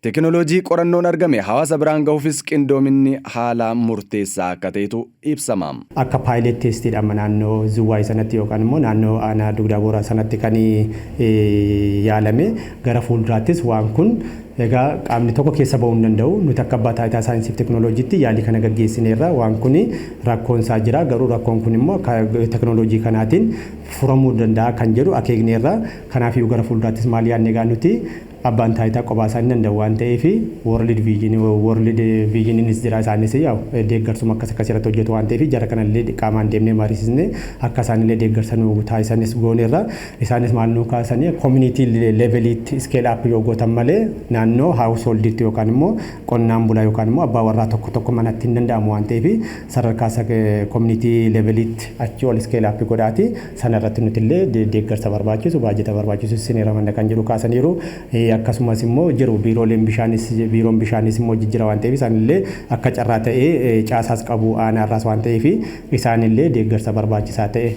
Teekinooloojii qorannoon argame hawaasa biraan gahuufis qindoominni haala murteessaa akka ta'etu ibsama. Akka pilot testiidha amma naannoo Zuwaay sanatti yookaan immoo naannoo aanaa Dugdaa Booraa sanatti kan yaalame. Gara fuulduraattis waan kun egaa qaamni tokko keessa ba'uu hin danda'u. Nuti akka Abbaa Taayitaa Saayinsii fi Teekinooloojiitti yaalii kana gaggeessineerra. Waan kun rakkoon isaa jira, garuu rakkoon kun immoo teekinooloojii kanaatiin furamuu danda'a kan jedhu akeekneerra. Kanaafiyyuu gara fuulduraattis maal yaadne? Egaa nuti abbaan taayitaa kophaa isaa hin danda'u waan ta'eef, World Visioniinis jira. Isaanis deeggarsuma akkas akkas irratti hojjetu waan ta'eef, jara kanallee qaamaan deemnee mariisisne, akka isaanillee deeggarsa nu taasisanis gooneerra. Isaanis maal nu kaasanii, community leveliitti scale up yoo gootan malee naannoo householdiitti yookaan immoo qonnaan bulaa yookaan immoo abbaa warraa tokko tokko manatti hin danda'amu waan ta'eef, sadarkaa community leveliitti achi ol scale up godhaati, sana irratti nuti illee deeggarsa barbaachisu, baajeta barbaachisu isin ramanna kan jedhu kaasaniiru. Akkasumas immoo jiru biirooleen bishaanis, biiroon bishaanis immoo jijjiira waan ta'eef, isaanillee akka carraa ta'ee caasaas qabu aanaarraas waan ta'eef, isaanillee deeggarsa barbaachisaa ta'e,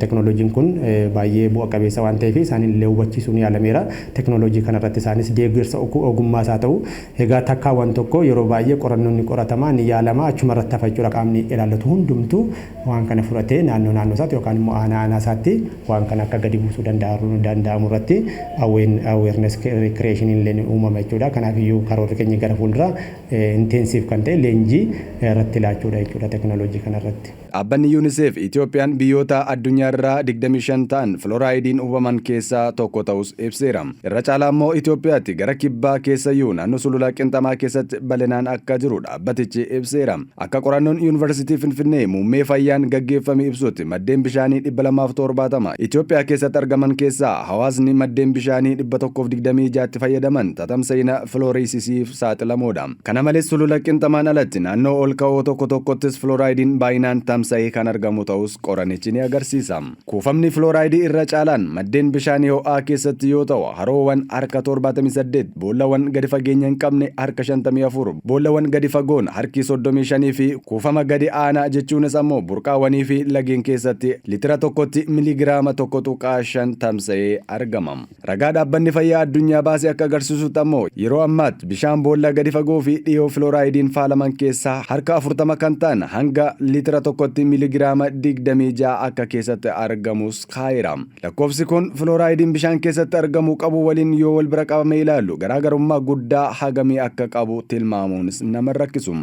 teknooloojiin kun baay'ee bu'a qabeessa waan ta'eef, isaanillee hubachiisuun yaalameera. Teknooloojii kanarratti isaanis deeggarsa ogummaas haa ta'u, egaa takkaa waan tokko yeroo baay'ee qorannoon ni qoratamaa, ni yaalama, achuma irratti hafa jechuudha. Qaamni ilaallatu hundumtuu waan kana fudhatee naannoo naannoo isaatti yookaan immoo aanaa aanaa isaatti waan kana akka gadi buusuu danda'amu irratti awareness creation illee ni uumama jechuudha. Kanaaf iyyuu karoorri keenya gara fuulduraa intensive kan ta'e leenjii irratti laachuudha jechuudha teknooloojii kanarratti. Dhaabbanni UNICEF Itoophiyaan biyyoota addunyaarraa 25 ta'an filoraayidiin hubaman keessaa tokko ta'us ibseera. Irra caalaa immoo Itoophiyaatti gara kibbaa keessayyuu naannoo sulula Qinxamaa keessatti bal'inaan akka jiru dhaabbatichi ibseera. Akka qorannoon Yuunivarsiitii Finfinnee muummee fayyaan gaggeeffame ibsutti, maddeen bishaanii 270 Itoophiyaa keessatti argaman keessaa hawaasni maddeen bishaanii 126tti fayyadaman tatamsa'ina filooriisisiif saaxilamoodha. Kana malees sulula Qinxamaan alatti naannoo ol ka'oo tokko tokkottis filoraayidiin baay'inaan tamsa'ee kan argamu ta'us qoranichi ni agarsiisa. Kuufamni filooraayidii irra caalaan maddeen bishaanii ho'aa keessatti yoo ta'u, haroowwan harka 78, boollawwan gadi fageenya hin qabne harka 54, boollawwan gadi fagoon harki 35 fi kuufama gadi aanaa, jechuunis ammoo burqaawwanii fi lageen keessatti litira tokkotti miligiraama 1.5 tamsa'ee argama. Ragaa Dhaabbanni Fayyaa Addunyaa baasee akka agarsiisutti ammoo yeroo ammaatti bishaan boolla gadi fagoo fi dhiyoo filoraayidiin faalaman keessaa harka 40 kan ta'an hanga liitira tokkotti miligiraama 26 akka keessatti argamus kaa'eera. Lakkoofsi kun filoraayidiin bishaan keessatti argamu qabu waliin yoo wal bira qabamee ilaallu garaagarummaa guddaa hagamii akka qabu tilmaamuunis nama rakkisu.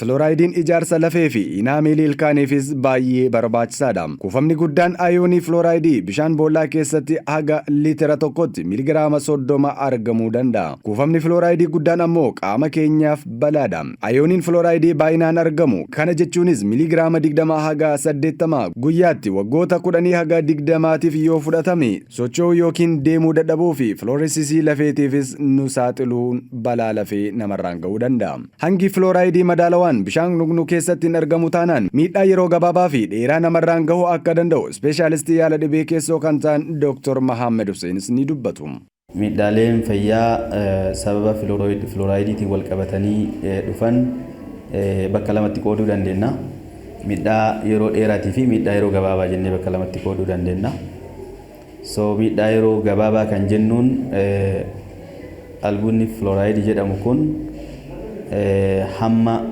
Filoraayidiin ijaarsa lafee fi inaameelii ilkaaniifis baay'ee barbaachisaadha. Kuufamni guddaan ayoonii filooraayidii bishaan boollaa keessatti haga liitira tokkotti miligiraama 30 argamuu danda'a. Kuufamni filooraayidii guddaan ammoo qaama keenyaaf balaadha. Ayooniin filooraayidii baay'inaan argamu, kana jechuunis miligiraama 20 haga 80 guyyaatti waggoota 10 haga 20tiif yoo fudhatame, socho'uu yookiin deemuu dadhabuu fi filooresisii lafeetiifis nu saaxiluun balaa lafee namarraan ga'uu danda'a. Hangi filooraayidii madaalawaan bishaan dhugnu keessatti hin argamu taanaan miidhaa yeroo gabaabaa fi dheeraa namarraan gahuu akka danda'u ispeeshaalistii yaala dhibee keessoo kan ta'an Dr. Mahammed Huseenis ni dubbatu. Miidhaaleen fayyaa sababa filoraayidiitiin wal qabatanii dhufan bakka lamatti qooduu dandeenya. Miidhaa yeroo dheeraatii fi miidhaa yeroo gabaabaa jennee bakka lamatti qooduu dandeenya. So miidhaa yeroo gabaabaa kan jennuun, albuudni filooraayidii jedhamu kun hamma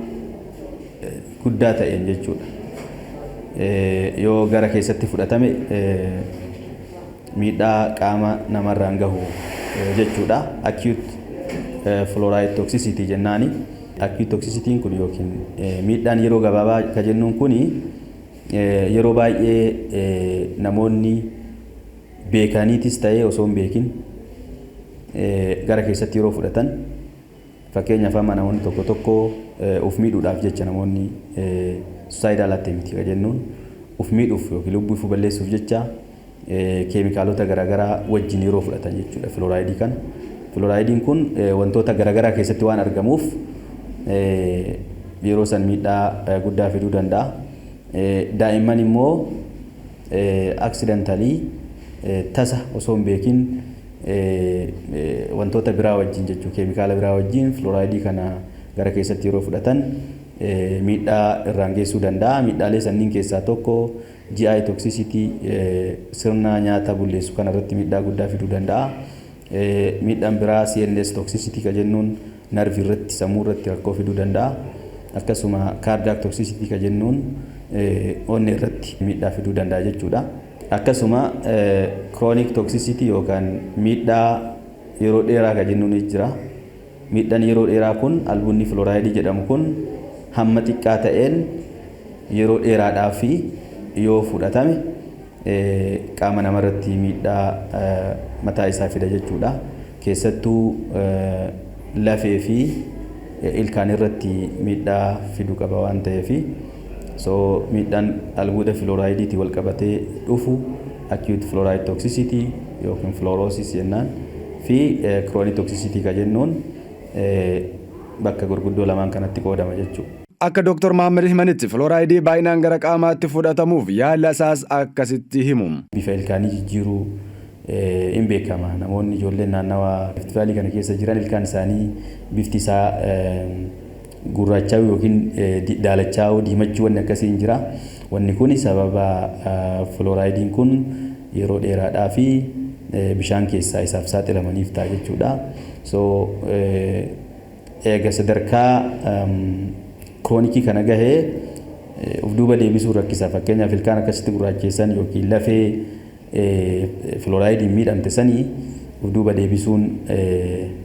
guddaa ta'een jechuudha. Yoo gara keessatti fudhatame miidhaa qaama namarraan gahu jechuudha. Acute fluoride toxicity jennaani. Acute toxicity kun yookiin miidhaan yeroo gabaabaa ka jennuun kuni yeroo baay'ee namoonni beekaniitis ta'ee osoo hin beekin gara keessatti yeroo fudhatan, fakkeenyaaf amma namoonni tokko tokko uf miidhuudhaaf jecha, namoonni suicidal attempt ka jennuun, uf miidhuuf yookiin lubbuu ifuu balleessuuf jecha keemikaalota garaagaraa wajjin yeroo fudhatan jechuudha filooraayidii kana. Filoraayidiin kun wantoota garaagaraa keessatti waan argamuuf yeroo san miidhaa guddaa fiduu danda'a. Daa'imman immoo Accidentally, tasa osoo hin beekin wantoota biraa wajjin jechuu, keemikaala biraa wajjin filooraayidii kana gara keessatti yeroo fudhatan miidhaa irraan geessuu danda'a. Miidhaalee sanniin keessaa tokko GI toxicity, sirna nyaata bulleessu kana irratti miidhaa guddaa fiduu danda'a. Miidhaan biraa CNS toxicity ka jennuun narvii irratti, sammuu irratti rakkoo fiduu danda'a. Akkasuma cardiac toxicity ka jennuun onnee irratti miidhaa fiduu danda'a jechuudha. Akkasuma chronic toxicity yookaan miidhaa yeroo dheeraa ka jennuun jira. Miidhaan yeroo dheeraa kun albuunni filooraayidii jedhamu kun hamma xiqqaa ta'een yeroo dheeraadhaaf yoo fudhatame qaama namarratti miidhaa mataa isaa fida jechuudha. Keessattuu lafee fi ilkaan irratti miidhaa fiduu qaba waan ta'eef, so miidhaan albuuda filooraayidiitiin wal qabatee dhufu acute fluoride toxicity yookiin fluorosis jennaan fi chronic toxicity ka jennuun bakka gurguddoo lamaan kanatti qoodama jechuudha. Akka Dr. Mahammad himanitti, filooraayidii baay'inaan gara qaamaatti fudhatamuuf yaala isaas akkasitti himu. Bifa ilkaanii jijjiiruu hin beekama. Namoonni, ijoolleen naannawa Rift Valley kana keessa jiran ilkaan isaanii bifti isaa gurraachaa'uu yookiin daalachaa'uu, diimachuu, wanni akkasii hin jira. Wanni kun sababa filooraayidiin kun yeroo dheeraadhaa fi bishaan keessaa isaaf saaxilamaniif ta'a jechuudha. So eega sadarkaa chronic kana gahee of duuba deebisuu rakkisa. Fakkeenyaaf, ilkaan akkasitti gurraacheessan yookiin lafee filoraayidiin miidhamte sanii of duuba deebisuun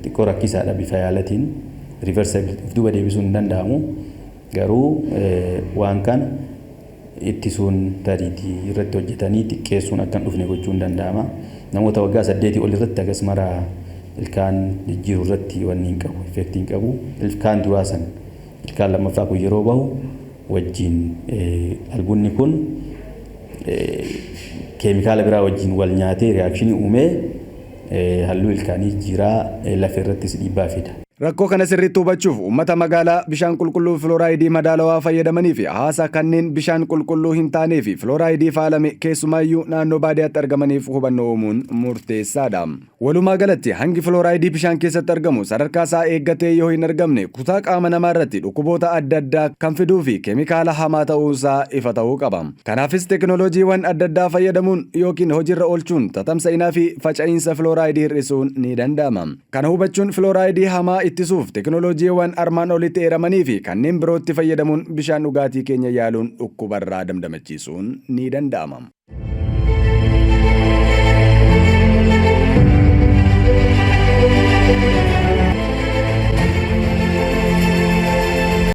xiqqoo rakkisaadha bifa yaalatiin. Reversible of duuba deebisuun hin danda'amu. Garuu waan kana ittisuun, tariitii irratti hojjetanii xiqqeessuun akka hin dhufne gochuun danda'ama. Namoota waggaa 8 ol irratti hagas mara ilkaan jijjiiruu irratti wanni hin qabu, effect hin qabu. Ilkaan duraa san, ilkaan lammaffaa kun yeroo bahu wajjin albuunni kun keemikaala biraa wajjin wal nyaatee reaction uumee halluu ilkaanii jijjiiraa, lafee irrattis dhiibbaa fida. Rakkoo kana sirriitti hubachuuf uummata magaalaa bishaan qulqulluu filooraayidii madaalawaa fayyadamanii fi hawaasa kanneen bishaan qulqulluu hin taanee fi filooraayidii faalame keessumaayyuu naannoo baadiyyaatti argamaniif hubannoo uumuun murteessaadha. Walumaa galatti, hangi filooraayidii bishaan keessatti argamu sadarkaa isaa eeggatee yoo hin argamne kutaa qaama namaa irratti dhukkuboota adda addaa kan fiduu fi keemikaala hamaa ta'uusaa ifa ta'uu qaba. Kanaafis teekinooloojiiwwan adda addaa fayyadamuun yookiin hojiirra oolchuun tatamsa'inaa fi faca'iinsa filooraayidii hir'isuun ni danda'ama. Kana hubachuun filooraayidii hamaa ittisuuf teekinooloojiiwwan armaan olitti eeramanii fi kanneen birootti fayyadamuun bishaan dhugaatii keenya yaaluun dhukkubarraa damdamachiisuun ni danda'ama.